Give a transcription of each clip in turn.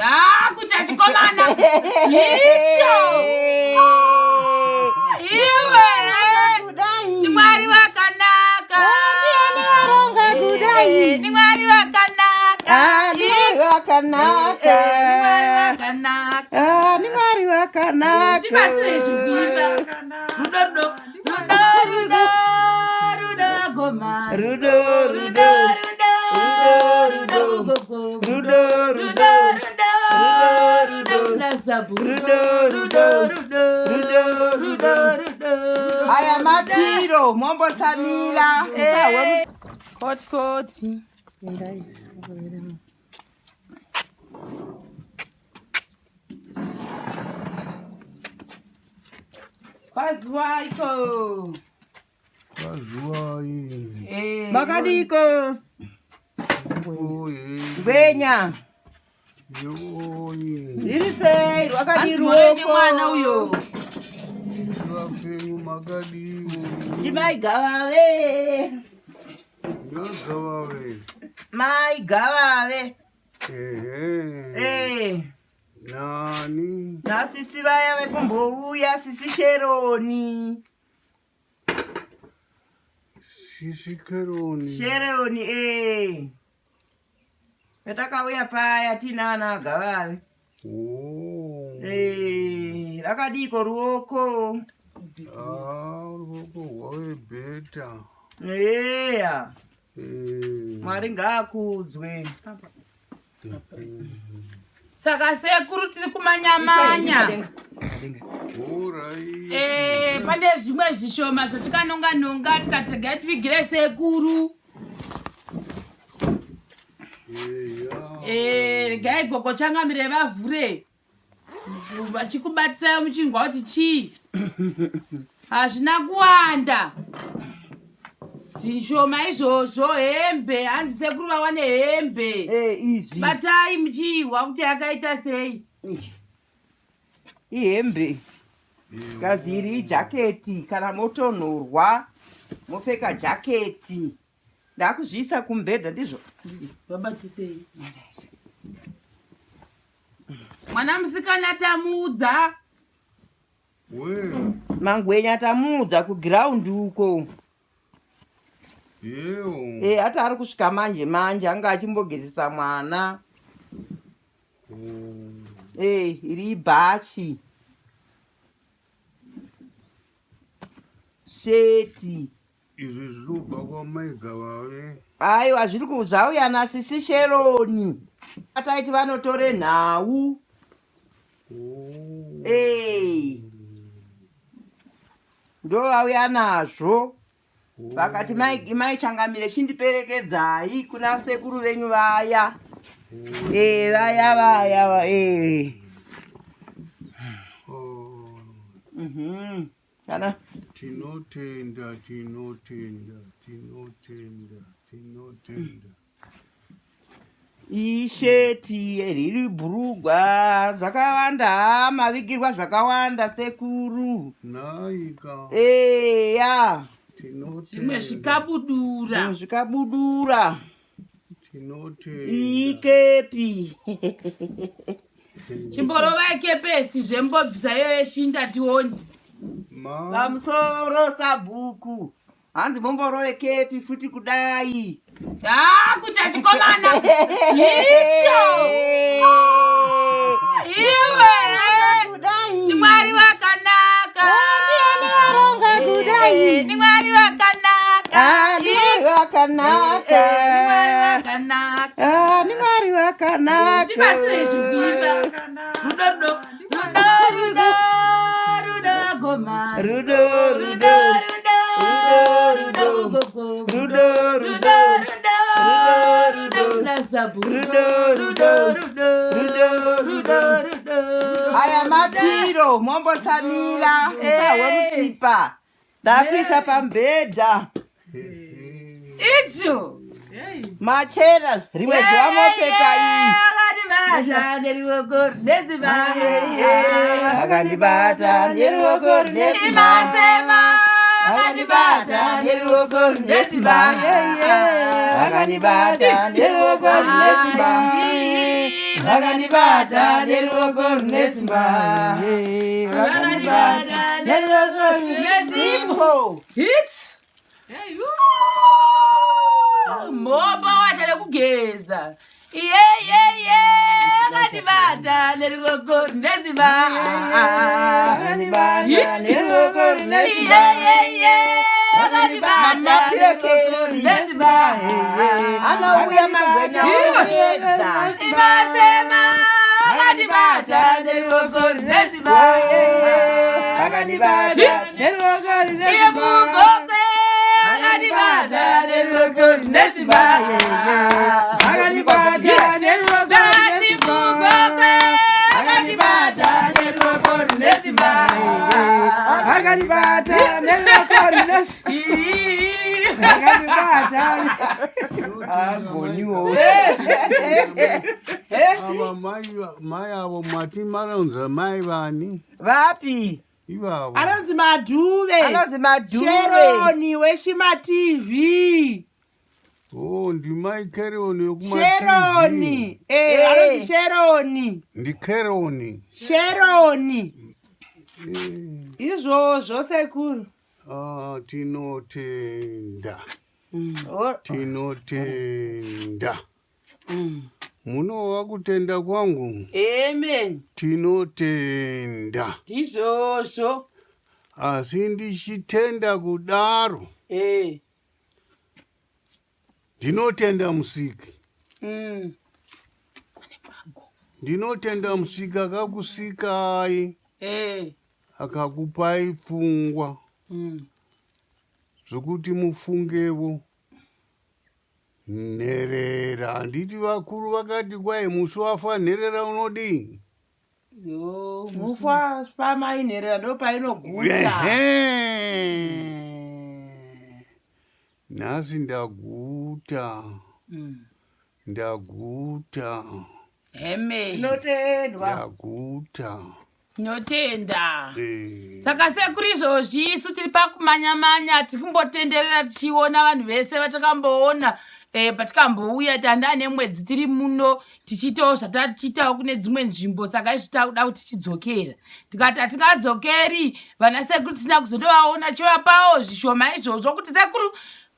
Ah, kuti achikomana icho iwe ni Mwari wakanaka Varonga kudai. Ni Mwari wakanaka Ah, ni Mwari wakanaka. Ni Mwari wakanaka Ah, ni Mwari wakanaka. Tibatsire zvikuimba. Rudo rudo rudo rudo rudo goma Rudo, rudo rudo. rudo rudo gogo Rudo, rudo rudo. rudo rudo Rudo, nasabu Rudo, rudo rudo. rudo Rudo, rudo rudo Aya mapiro mombotsamira musahwe koti koti kwazuwaiko Kwazuwai. Eh, Makadiko Oye. Ngwenya. Yoye. Riri sei rwakadii hanzi mune ruoko mwana uyo Vapenyu makadiwo. Ndimai Gavave. Nagavave. Mai Gavave. Ehe. Eh. Nani? Nasisi vaya vekumbouya sisi Sheroni. Sisi Keroni. Sheroni eh. Patakauya paya tiina ana Gavave. Oh. Eh, rakadiko ruoko. Ah, ruoko rwave bheta. Eya. Eh. Mwari ngaakudzwe. Saka sekuru tiri kumanyamanya. Alright. Eh, pane zvimwe zvishoma zvatikanonga nonga tikati regai tivigire sekuru. Eya. Eh, regai gogo changamire vavhure vachikubatisai muchinzwa kuti chii. Hazvina kuwanda zvishoma izvozvo. Hembe, hanzi sekuru vawane hembe. Eh, izvi. Batai muchihwa kuti yakaita sei. Ihembe. Kazi iri ijaketi kana motonhorwa mopfeka jaketi. Ndakuzviisa kumubhedha ndizvo. Vabatisei mwana musikana tamuudza. We. Mangwenya tamuudza kugiraundi uko. Yeo. Eh, ati ari kusvika manje manje anga achimbogezesa mwana. Oh. Eh, iri ibhachi. Sheti. Izvi zvinobva kwamai Gavave? Aiwa, zviri zvauya nasisi Sheroni. Ataiti vanotore nhau. Oh. Eh. Ndo vauya nazvo. Vakati mai Changamire chindiperekedzai kuna sekuru venyu vaya. Eh, vaya vaya eh. Oh. Kana Tinotenda, tinotenda, tinotenda, tinotenda. Isheti riri bhurugwa zvakawanda, mavigirwa zvakawanda sekuru. Naika. Eya. Zvimwe Tinotenda. zvikabudura. Zvikabudura. Tinotenda. Ikepi. Chimborovai kepesi zvembobvisa iyoyo shinda tione. Ma. Pamusoro sabhuku. Hanzi momborove kepi futi kudai. Ah, kuti achikomana icho iwe Kudai. ni Mwari wakanaka. Varonga kudai. Ni Mwari wakanaka. Ah, ni Mwari wakanaka. Ni Mwari wakanaka. Ah, ni Mwari wakanaka. Tibatsire zvikuimba. Rudo rudo rudo rudo rudo goma Rudo, rudo rudo. Rudo Rudo, rudo gogo Rudo, rudo rudo. Rudo Rudo, rudo nasabu Rudo, rudo rudo. Rudo Rudo, rudo rudo. Rudo Aya mapiro mombotsamira musahwe mutsipa. Ndakuisa pamubhedha. Icho Machena rimwe zuva mopfeka iyi. Akandibata neruoko rune simba. Akandibata neruoko rune simba. Imashema. Akandibata neruoko rune simba. Akandibata neruoko rune simba. Vakandibata neruoko rune simba. Vakandibata neruoko rune simba. Hits. Mopa wacha nekugeza. Iye iye iye akandibata neruoko rune simba. Vakandibata neruoko rune simba. Iye iye iye akandibata Mapirokesi. rune simba. Anouya magwenya oedza. Imasema akandibata neruoko rune simba. Vakandibata neruoko rune Iye simba. mugokwe akandibata neruoko rune simba. Vakandibata neruoko rune Ndati simba. mugokwe akandibata neruoko rune simba. Vakandibata neruoko rune simba. Ii. Vakandibata. Agoniwo. Ava mai mai avo mati maronza mai vani Vapi? ivavo. Anonzi Madhuve. Anonzi Madhuve. Sheroni weShima TV. Oh, ndimai Keroni yokuma. Sheroni. Eh, Eh. anonzi Sheroni. NdiKeroni. Sheroni. Eh, Izvozvo sekuru. ah, tinotenda. Oh, Tinotenda. Munova kutenda kwangu. Amen. Tinotenda. Ndizvozvo. Asi ndichitenda kudaro, Eh. ndinotenda Musiki. Ndinotenda Musiki akakusikai, Eh. akakupai pfungwa zvokuti mufungevo. Nherera, handiti vakuru vakati kwai musi wafa nherera unodii? Yo, Mufa pamai nherera ndo painoguta. Ehe. Nhasi ndaguta. Ndaguta. Amen. Inotendwa. Ndaguta. Tinotenda. Eh. Saka sekuru, izvozvi isu tiri pakumanya-manya, tiri kumbotenderera tichiona vanhu vese vatakamboona patikambouya. Tanda nemwedzi tiri muno tichiitawo zvatatichiitawo kune dzimwe nzvimbo. Saka izvi takuda kuti tichidzokera, tikati hatingadzokeri vana sekuru tisina kuzondovaona, chivapawo zvishoma izvozvo kuti sekuru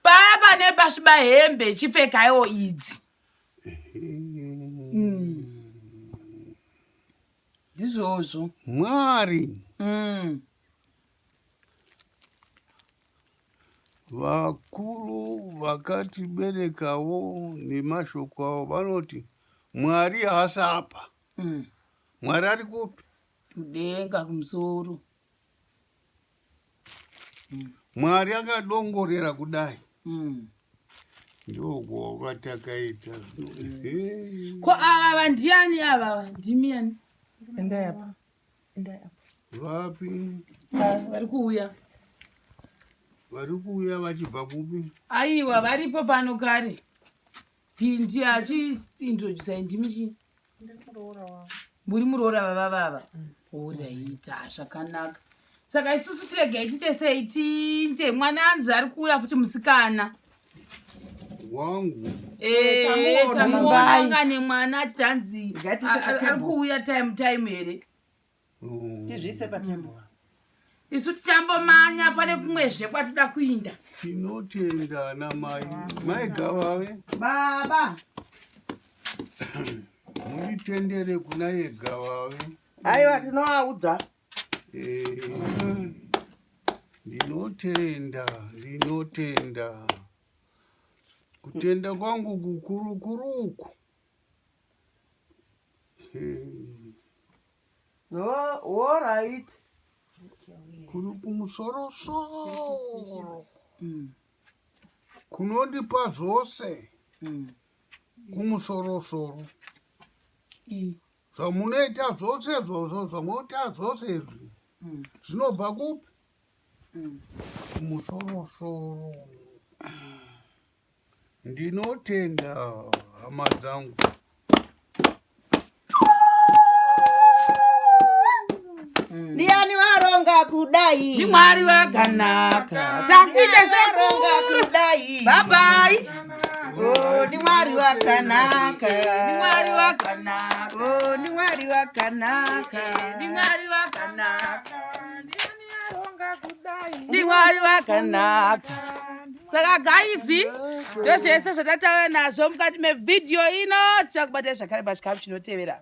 paya pane pasviba hembe chipfekaiwo idzi. Ndizvozvo. Mwari, vakuru vakatiberekawo nemashoko avo vanoti Mwari haasapa. Mwari ari kupi? Kudenga kumusoro. Mwari akadongorera kudai. Ndokuwakatakaita. Ko ava vandiani? Ava ndimi ani? Endai apa. Endai apa. Vapi? Ah, vari kuuya. Vari kuuya vachibva kupi? Aiwa, varipo pano kare. Ndi achiintroducai, ndimi chii? Muri muroora vava vava. Oraita zvakanaka. Saka isusu tiregai tiite sei, tiite mwana anzi ari kuuya futi musikana. Wangu. Eh, Tamuona. tamuona anga nemwana achiti hanzi Ngatiise ari patable. kuuya time time here? Tizviise patable. Isu tichambomanya, pane kumwezve kwatoda kuinda. Tinotenda namai mai Gavave. Baba. Munditendere kuna yeGavave. Aiwa, tinovaudza. Eh, ndinotenda, ndinotenda. Kutenda kwangu kukuru kuru uku. Eh, Alright. Kuri kumusorosoro kunondipa zvose, kumusorosoro zvamunoita zvose izvozvo, zvamunoita zvose izvi zvinobva kupi? Kumusorosoro. Ndinotenda, hama dzangu. Ndiani varonga kudai? Ndimwari vakanaka. Takuite Varonga sekuru. kudai. Bye bye. Oh, ndimwari wakanaka. Ndimwari wakanaka. Oh, ndimwari wakanaka. Ndimwari wakanaka. Ndimwari wakanaka. Saka guys, ndozvese zvatatauya nazvo mukati mevhidhiyo ino. Tichakubata zvakare pachikamu chinotevera.